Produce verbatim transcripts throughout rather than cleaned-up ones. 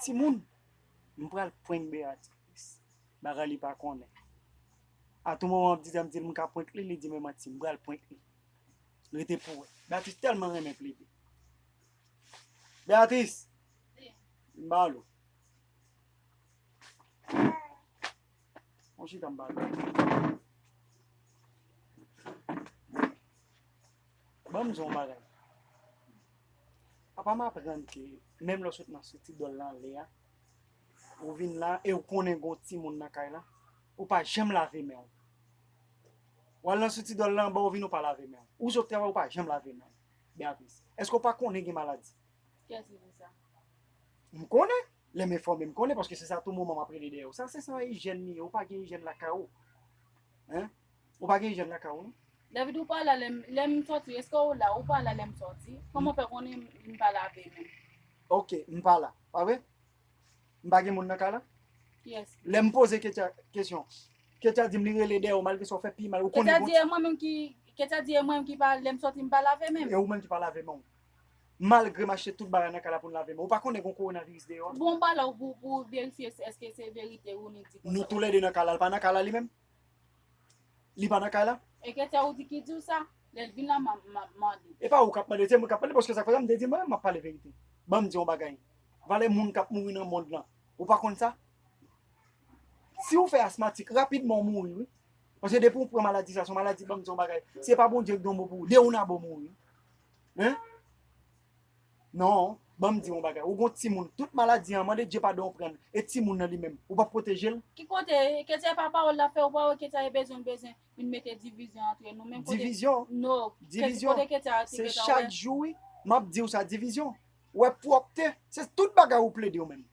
Timoun, m pral prank Beatrice. Bagay li pa konnen. A tou moman m ap di, m di l m ka prank li, li di men manti, m pral prank li. Rete pou wè. Beatrice tèlman renmen plede. Beatrice! M ba l ou. Yon chita m ba l ou. Ban m di w yon bagay. Papa m aprann ke menm lè w sot nan soti dòl la anlè a, ou vin la e w konnen gon timoun nan kay la, ou pa janm lave men w. W al nan soti dòl la anba, ou vin ou pa lave men w. Ou sot travay, ou pa janm lave men w. Beatrice, èske w pa konnen gen maladi? Kiyès ki di sa? M konnen. Lè m enfòme, m konnen, paske se sa tou moman m ap rele dèyè w. Sa se san ijyèn li ye, ou pa gen ijyèn lakay ou. Hein? Ou pa gen ijyèn lakay ou, non? David, ou pa la lè m, lè m sòti, èske ou la? Ou pa la lè m sòti? Kòman w fè konnen m, m pa lave men m? Ok, m pa la, pa vre? M pa gen moun nan kay la? Kiyès? Lè m poze Ketia kesyon, Ketia di m li rele dèyè w, malgre sa w fè pi mal, ou konnen Ketia di e mwen menm ki, Ketia di e mwen menm ki pa, lè m sòti m pa lave men m. E ou menm ki pa lave men w. Malgre m achte tout bagay nan kay la pou n lave men w. Ou pa konnen gon kowonaviris deyò a? Bon, m pa la pou, pou verifye si èske se verite ou li di konsa. Nou toulède nan kay la, l pa nan kay la li menm? Li pa nan kay la? E Ketia ou di ki di w sa? Lè l vin la, m a, m a mande. E pa ou k ap mande, se mwen k ap mande, paske sa k fè sa, m te di mwen menm m ap pale verite. Ban m di yon bagay. Valè moun k ap mouri nan mond lan. Ou pa konn sa? Si w fè asmatik, rapidman w mouri, wi. Paske depi w pran maladi sa, se yon maladi, ban m di yon bagay. Se pa Bondye ki gen yon mo pou ou. De ou nabo mouri. Hein? Non, ban m di yon bagay. Ou gon timoun. Tout maladi an, mande Dye padon, ou pran l. E timoun nan li menm, ou p ap pwoteje l? Ki kote? Ketia pa pawòl la fè, ou pa wè Ketia e bezwen, bezwen vin mete divizyon antre nou menm kote. Divizyon? No. Divizyon? Kote Ketia te gentan wè? Se chak jou, wi. M ap di w sa, divizyon. Wè pwòpte, se tout bagay ou plede ou menm.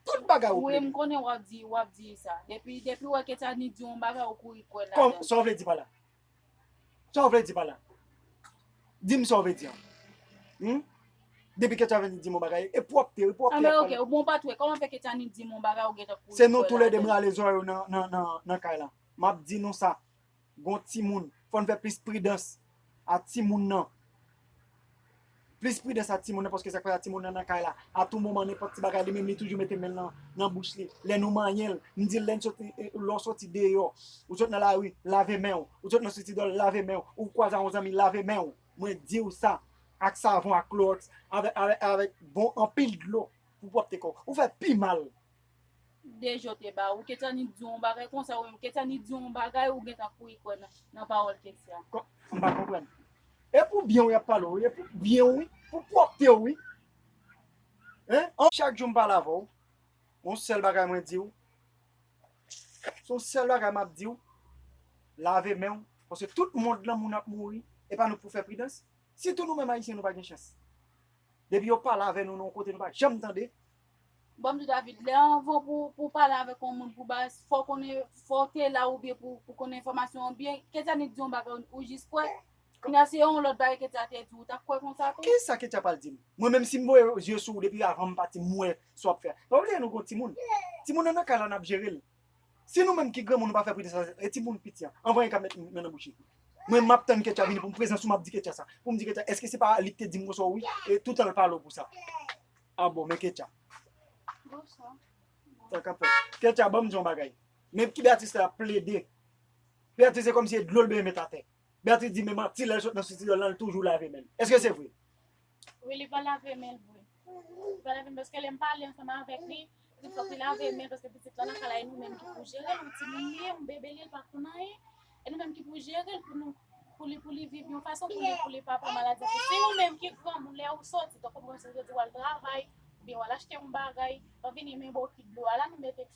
Tout bagay ou plede. Wi, m konnen w ap di, w ap di sa. Depi, depi w wè Ketia ni di yon bagay, ou kouri kwè ladan. Kòm, sa w vle di pa la? Sa w vle di pa la? Di m sa w vle di an. Hmm? Depi Ketia vin di m yon bagay, e pwòpte, e pwòpte. Anben, ok, bon, pa twè. Kòman fè Ketia ni di m yon bagay, ou gentan kouri kwè ladan? Se nou toulède m rale zòrèy yo nan, nan, nan, nan kay la. M ap di nou sa. Gon timoun. Fò n fè plis pridans a timoun nan. Plis pridans a timoun nan, paske sa k fè a timoun nan nan kay la. A tou moman, nenpòt ti bagay, li menm, li toujou mete men l nan, nan bouch li. Lè nou manyen l, m di l, lè n soti, eh, lè w soti deyò, ou sot nan lari, lave men w. Ou sot nan soti dòl, lave men w. Ou kwaze a yon zanmi, lave men w. Mwen di w sa, ak savon, ak klowòks, avèk, avèk, avèk bon, anpil dlo pou pwòpte kò w. Ou fè pi mal. Deja w te ba ou. Ketani di yon bagay konsa, ou menm Ketani di yon bagay, ou gentan kouri kwè nan, nan pawòl Ketya. Kò-, m pa konprann. E pou byen w y ap pale w, wi, e pou byen w, wi, pou pwòpte w, wi. Hein? An, chak jou m pale avè w, yon sèl bagay mwen di w, se yon sèl bagay m ap di w, lave men w, paske tout mond lan moun ap mouri, e pa nou pou fè pridans. Sitou nou menm Ayisyen, nou pa gen chans. Depi yo pale avè nou nan yon kote nou pa janm tande. Bon, m di David, lè anvan pou, pou pale avèk yon moun, pou ba, fò w konnen, fò w te la oubyen pou, pou konnen enfòmasyon an byen. Ketya ni di yon bagay ou jis kwè. Kounye a se yon lòt bagay Ketya te di, ou t ap kwè konsa tou? Kisa Ketya pral di m? Mwen menm si m voye zye sou ou depi avan m pati, m wè sa w ap fè. Pa bliye nou gon timoun. Timoun nan nan kay la n ap jere l. Si nou menm ki granmoun nou pa fè pridans sa, e timoun piti an, anvan e ka met men nan bouch li. Mwen m ap tann Ketya vini pou m prezans ou, m ap di Ketya sa. Pou m di Ketya, èske se pa li k te di m konsa wi? E toutan l pale w pou sa. A bon, men Ketya. Bonswa. Sa k ap fèt? Ketya, ban m di yon bagay. Men ki Beatrice la ap plede. Beatrice se kòmsi e dlo l bezwen met atè. Beatrice di men manti lè l sot nan sitiyòl lan, l toujou lave men l. Èske se vre? Wi, li pa lave men l vre. Li pa lave men l paske lè m pale ansanm avèk li, li di fòk li lave men l paske pitit lan nan kay la, e nou menm ki pou jere l, yon timoun li ye, yon bebe li ye, li pa konn anyen. E nou menm ki pou jere l pou nou, pou li, pou li viv yon fason, pou li, pou li pa pran maladi. Paske si nou menm ki granmoun, lè ou soti, tankou mwen soti, w al travay, oubyen w al achte yon bagay, w vini men bokit dlo a la, nou mete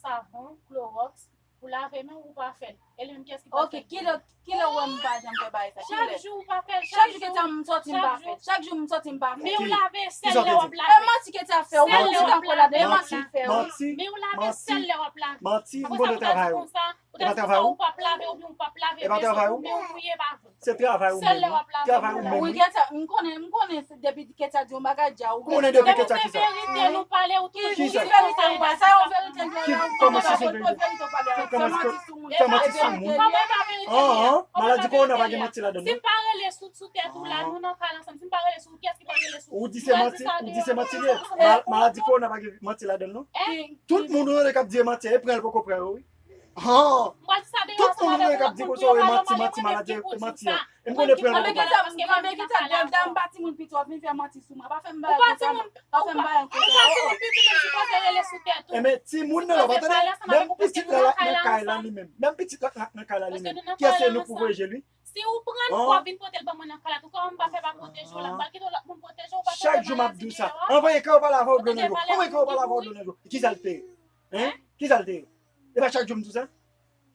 savon, klowòks, pou lave men w, ou pa fè l. E li menm, kiyès ki pral fè l? Ok, kilè, kilè w wè m pa janm fè bagay sa? Kilè? Chak jou ou pa fè l, chak jou. Chak jou Ketya m sòti m pa fè l. Chak jou m sòti m pa fè l. Men w lave sèl lè w ap lave. E manti Ketya fè, ou manti ankò ladan, e manti l fè, wi. Manti, manti, manti, m konnen travay ou. Ou ta di konsa, ou ta di konsa, ou p ap lave oubyen ou p ap lave men sou ou, men ou mouye pa vre. Se travay ou menm, wi. Travay ou menm, wi. Ketya, m konnen, m konnen se depi Ketya di yon bagay, dja ou konnen depi Ketya ki sa? Depi se verite nou pale, ou toujou di konsa. Sa yon verite, kòman si se verite? Kòman si se verite? Fè manti sou moun. Kòman w pa verifye li a? Kòman w pa verifye li a? Maladi kòwona pa gen manti ladan l non. Si m pa rele sou, sou tèt ou la, nou nan kay la ansanm. Si m pa rele sou ou, kiyès ki pral rele sou ou? Ou di se manti, ou di se manti li ye. Ma- Maladi kòwona pa gen manti ladan l non. Tout moun ou tande k ap di e manti a, e pran l poko pran yo wi. Han! Tout moun ou tande k ap di konsa e manti, manti, maladi e manti a. E m konnen pran l poko pran. Anben ki tèt dam, dam pa timoun piti w ap vin fè manti sou mwen. Pa fè m bagay konsa non. Pa fè m bagay konsa. Ou pa timoun piti, menm si w pa rele sou tèt ou. Enben timoun nan la, w pa tande? Menm pitit la nan kay la li menm. Menm pitit la nan kay la li menm. Kiyès se nou pou voye je li? Si ou pran l, w ap vin pote l ban mwen nan kay la tou. Kòman m pa fè pa pwoteje w la? M pral kite yon lòt moun pwoteje w, ou pa tande maladi gen yo a? Anvan e kay ou pale avè w dlo nan dlo. Anvan e kay ou pale avè w dlo nan dlo. Kisa l te ye? Hein? Kisa l te ye? E pa chak jou m di w sa?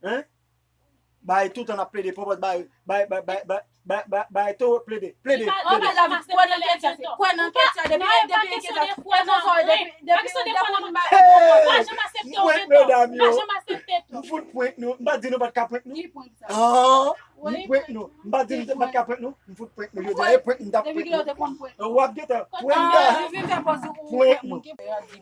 Hein? Bay toutan n ap plede, pran pòz bay, bay, bay, bay, bay, bay, bay, bay, to, plede, plede, plede. Anben David, kwè nan kèt sa, se kwè nan kèt sa, depi, depi kèt sa, kwè nan sa, depi, depi, depi, depi, m pa janm aksepte w. M fout prank nou, m pa di nou pa t ka prank nou. Ki prank sa? Ah, m prank nou, m pa di nou pa t ka prank nou, m fout prank nou, jodi a, e prank m t ap prank nou. W ap gentan, prank ta, prank nou. Di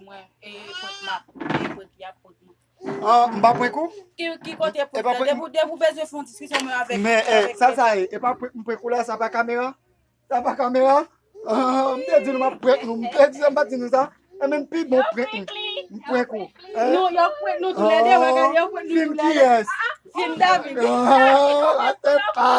mwen, e prank m ap, e prank y ap prank mwen. Ah, m pa prank ou? Ki, ki kote prank la? Depi, depi w bezwen fè yon diskisyon mwen avèk, men, eh, avèk sa, sa ye. E pa prank m prank ou la, sa pa kamera? Sa pa kamera? Ah, m te di nou m ap prank nou. M te di sa, m pa t di nou sa? Enben, pi bon prank m. M prank ou. Hein? Non, y ap prank nou toulède, bagay, y ap prank nou toulède. Fim kiyès? Fim David. Ah, atè pa.